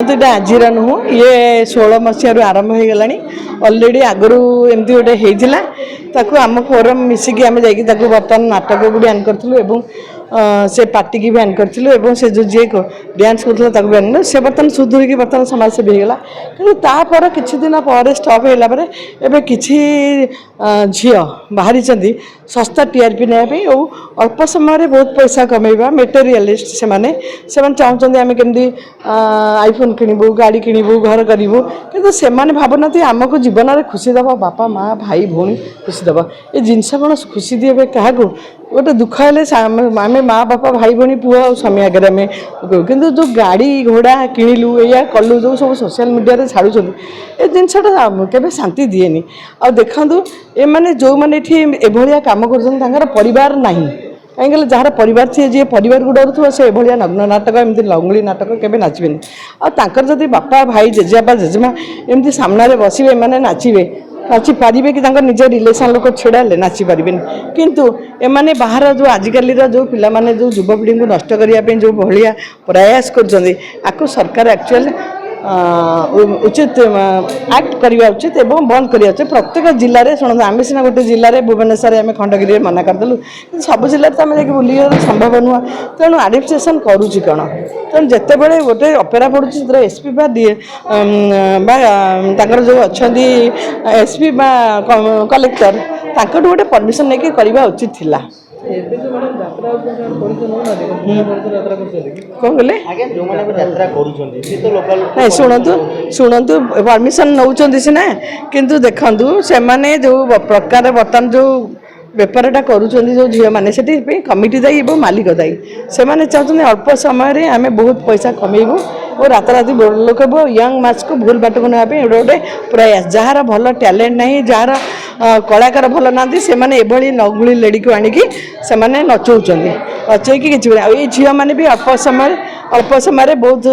ଏଇଟା ଆଜିର ନୁହଁ, ଇଏ 16 ମସିହାରୁ ଆରମ୍ଭ ହେଇଗଲାଣି। ଅଲରେଡ଼ି ଆଗରୁ ଏମିତି ଗୋଟେ ହେଇଥିଲା। ତାକୁ ଆମ ଫୋରମ୍ ମିଶିକି ଆମେ ଯାଇକି ତାକୁ ବର୍ତ୍ତମାନ ନାଟକକୁ ବ୍ୟାନ୍ କରିଥିଲୁ ଏବଂ ସେ ପାର୍ଟିକି ବ୍ୟାନ୍ କରିଥିଲୁ ଏବଂ ସେ ଯେଉଁ ଯିଏ ଡ୍ୟାନ୍ସ କରୁଥିଲା, ତାକୁ ବ୍ୟାନ୍। ସେ ବର୍ତ୍ତମାନ ସୁଧୁରିକି ବର୍ତ୍ତମାନ ସମାଜସେବୀ ହେଇଗଲା। କିନ୍ତୁ ତାପରେ କିଛି ଦିନ ପରେ ଷ୍ଟପ୍ ହେଇଗଲା ପରେ ଏବେ କିଛି ଝିଅ ବାହାରିଛନ୍ତି ଶସ୍ତା ଟିଆରପି ନେବା ପାଇଁ ଆଉ ଅଳ୍ପ ସମୟରେ ବହୁତ ପଇସା କମେଇବା ମେଟେରିଆଲିଷ୍ଟ ସେମାନେ। ସେମାନେ ଚାହୁଁଛନ୍ତି ଆମେ କେମିତି ଆଇଫୋନ୍ କିଣିବୁ, ଗାଡ଼ି କିଣିବୁ, ଘର କରିବୁ। କିନ୍ତୁ ସେମାନେ ଭାବୁନାହାନ୍ତି ଆମକୁ ଜୀବନରେ ଖୁସି ଦେବ ବାପା, ମା, ଭାଇ, ଭଉଣୀ ଖୁସି ଦେବ। ଏ ଜିନିଷ କ'ଣ ଖୁସି ଦିଏ କାହାକୁ? ଗୋଟେ ଦୁଃଖ ହେଲେ ଆମେ ମା, ବାପା, ଭାଇ, ଭଉଣୀ, ପୁଅ ଆଉ ସ୍ୱାମୀ ଆଗରେ ଆମେ କହୁ। କିନ୍ତୁ ଯେଉଁ ଗାଡ଼ି ଘୋଡ଼ା କିଣିଲୁ, ଏଇଆ କଲୁ, ଯେଉଁ ସବୁ ସୋସିଆଲ ମିଡ଼ିଆରେ ଛାଡ଼ୁଛନ୍ତି, ଏ ଜିନିଷଟା କେବେ ଶାନ୍ତି ଦିଏନି। ଆଉ ଦେଖନ୍ତୁ, ଏମାନେ ଯେଉଁମାନେ ଏଠି ଏଭଳିଆ କାମ କରୁଛନ୍ତି, ତାଙ୍କର ପରିବାର ନାହିଁ। କାହିଁକି କହିଲେ, ଯାହାର ପରିବାର ଥିଏ, ଯିଏ ପରିବାରକୁ ଡରୁଥିବ, ସେ ଏଭଳିଆ ନଗ୍ନ ନାଟକ, ଏମିତି ଲଙ୍ଗୁଳି ନାଟକ କେବେ ନାଚିବେନି। ଆଉ ତାଙ୍କର ଯଦି ବାପା, ଭାଇ, ଜେଜେବାପା, ଜେଜେମା ଏମିତି ସାମ୍ନାରେ ବସିବେ, ଏମାନେ ନାଚିବେ? ନାଚିପାରିବେ କି? ତାଙ୍କ ନିଜ ରିଲେସନ୍ ଲୋକ ଛିଡ଼ା ହେଲେ ନାଚିପାରିବେନି। କିନ୍ତୁ ଏମାନେ ବାହାର ଯେଉଁ ଆଜିକାଲିର ଯେଉଁ ପିଲାମାନେ, ଯେଉଁ ଯୁବପିଢ଼ିଙ୍କୁ ନଷ୍ଟ କରିବା ପାଇଁ ଯେଉଁ ଭଳିଆ ପ୍ରୟାସ କରୁଛନ୍ତି, ଆକୁ ସରକାର ଆକ୍ଚୁଆଲି ଉଚିତ ଆକ୍ଟ କରିବା ଉଚିତ ଏବଂ ବନ୍ଦ କରିବା ଉଚିତ ପ୍ରତ୍ୟେକ ଜିଲ୍ଲାରେ। ଶୁଣନ୍ତୁ, ଆମେ ସିନା ଗୋଟେ ଜିଲ୍ଲାରେ, ଭୁବନେଶ୍ୱରରେ ଆମେ ଖଣ୍ଡଗିରିରେ ମନା କରିଦେଲୁ, କିନ୍ତୁ ସବୁ ଜିଲ୍ଲାରେ ତ ଆମେ ଯାଇକି ବୁଲିବା ସମ୍ଭବ ନୁହଁ। ତେଣୁ ଆଡମିନିଷ୍ଟ୍ରେସନ୍ କରୁଛି କ'ଣ? ତେଣୁ ଯେତେବେଳେ ଗୋଟେ ଅପେରା ପଡ଼ୁଛି, ସେଥିରେ ଏସ୍ ପି ବା ତାଙ୍କର ଯେଉଁ ଅଛନ୍ତି ଏସ୍ ପି ବା କଲେକ୍ଟର, ତାଙ୍କଠୁ ଗୋଟେ ପରମିସନ୍ ନେଇକି କରିବା ଉଚିତ ଥିଲା। ଏବେ ଯୋଉ ମ୍ୟାଡ଼ାମ ଯାତ୍ରା ଉପରେ ସେମାନେ ପରିଚୟ ନେଉନାହାନ୍ତି, କଣ ପରିଚୟ ଯାତ୍ରା କରୁଛନ୍ତି କି? କ'ଣ କହିଲେ? ଆଜ୍ଞା, ଯୋଉମାନେ ଏବେ ଯାତ୍ରା କରୁଛନ୍ତି, ସେ ତ ଲୋକାଲ ନାଇଁ, ଶୁଣନ୍ତୁ ଶୁଣନ୍ତୁ, ପରମିସନ୍ ନେଉଛନ୍ତି ସିନା, କିନ୍ତୁ ଦେଖନ୍ତୁ, ସେମାନେ ଯେଉଁ ପ୍ରକାର ବର୍ତ୍ତମାନ ଯେଉଁ ବେପାରଟା କରୁଛନ୍ତି ଯେଉଁ ଝିଅମାନେ, ସେଥିପାଇଁ କମିଟି ଦାୟୀ ଏବଂ ମାଲିକ ଦାୟୀ। ସେମାନେ ଚାହୁଁଛନ୍ତି ଅଳ୍ପ ସମୟରେ ଆମେ ବହୁତ ପଇସା କମେଇବୁ ଓ ରାତାରାତି ବଡ଼ ଲୋକ ହେବ। ୟଙ୍ଗ ମାସକୁ ଭୁଲ ବାଟକୁ ନେବା ପାଇଁ ଏଇଟା ଗୋଟେ ପ୍ରୟାସ। ଯାହାର ଭଲ ଟ୍ୟାଲେଣ୍ଟ ନାହିଁ, ଯାହାର କଳାକାର ଭଲ ନାହାନ୍ତି, ସେମାନେ ଏଭଳି ନଗୁଳି ଲେଡ଼ିକୁ ଆଣିକି ସେମାନେ ନଚଉଛନ୍ତି। ନଚେଇକି କିଛି ଆଉ ଏଇ ଝିଅମାନେ ବି ଅଳ୍ପ ସମୟରେ ବହୁତ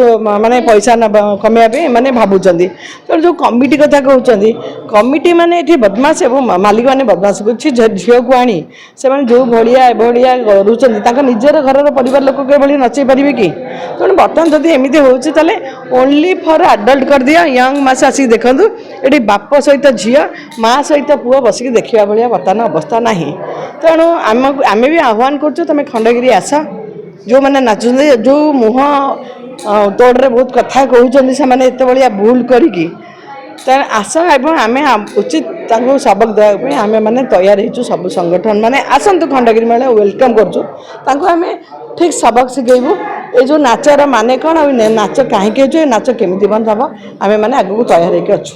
ମାନେ ପଇସା ନେବା କମେଇବା ପାଇଁ ଏମାନେ ଭାବୁଛନ୍ତି। ତେଣୁ ଯେଉଁ କମିଟି କଥା କହୁଛନ୍ତି, କମିଟି ମାନେ ଏଠି ବଦମାସ ଏବଂ ମାଲିକମାନେ ବଦମାସ। କିଛି ଝିଅକୁ ଆଣି ସେମାନେ ଯେଉଁ ଭଳିଆ ଏଭଳିଆ କରୁଛନ୍ତି, ତାଙ୍କ ନିଜର ଘରର ପରିବାର ଲୋକକୁ ଏଭଳି ନଚେଇ ପାରିବେ କି? ତେଣୁ ବର୍ତ୍ତମାନ ଯଦି ଏମିତି ହେଉଛି, ତାହେଲେ ଓନ୍ଲି ଫର୍ ଆଡଲ୍ଟ କରିଦିଅ। ୟଙ୍ଗ ମାସ ଆସିକି ଦେଖନ୍ତୁ। ଏଠି ବାପ ସହିତ ଝିଅ, ମା ସହିତ ପୁଅ ବସିକି ଦେଖିବା ଭଳିଆ ବର୍ତ୍ତମାନ ଅବସ୍ଥା ନାହିଁ। ତେଣୁ ଆମକୁ ଆମେ ବି ଆହ୍ୱାନ କରୁଛୁ, ତୁମେ ଖଣ୍ଡଗିରି ଆସ। ଯେଉଁମାନେ ନାଚୁଛନ୍ତି, ଯେଉଁ ମୁହଁ ତୋଡ଼ରେ ବହୁତ କଥା କହୁଛନ୍ତି, ସେମାନେ ଏତେ ଭଳିଆ ଭୁଲ କରିକି, ତାହେଲେ ଆସ ଏବଂ ଆମେ ଉଚିତ ତାଙ୍କୁ ସବକ ଦେବା ପାଇଁ ଆମେ ମାନେ ତୟାର ହେଇଛୁ। ସବୁ ସଂଗଠନ ମାନେ ଆସନ୍ତୁ, ଖଣ୍ଡଗିରି ମେଳା welcome କରୁଛୁ ତାଙ୍କୁ। ଆମେ ଠିକ୍ ସବକ ଶିଖେଇବୁ ଏ ଯେଉଁ ନାଚର ମାନେ କ'ଣ ଆଉ ନାଚ କାହିଁକି ହେଉଛି, ଏ ନାଚ କେମିତି ବନ୍ଦ ହେବ। ଆମେମାନେ ଆଗକୁ ତୟାର ହେଇକି ଅଛୁ।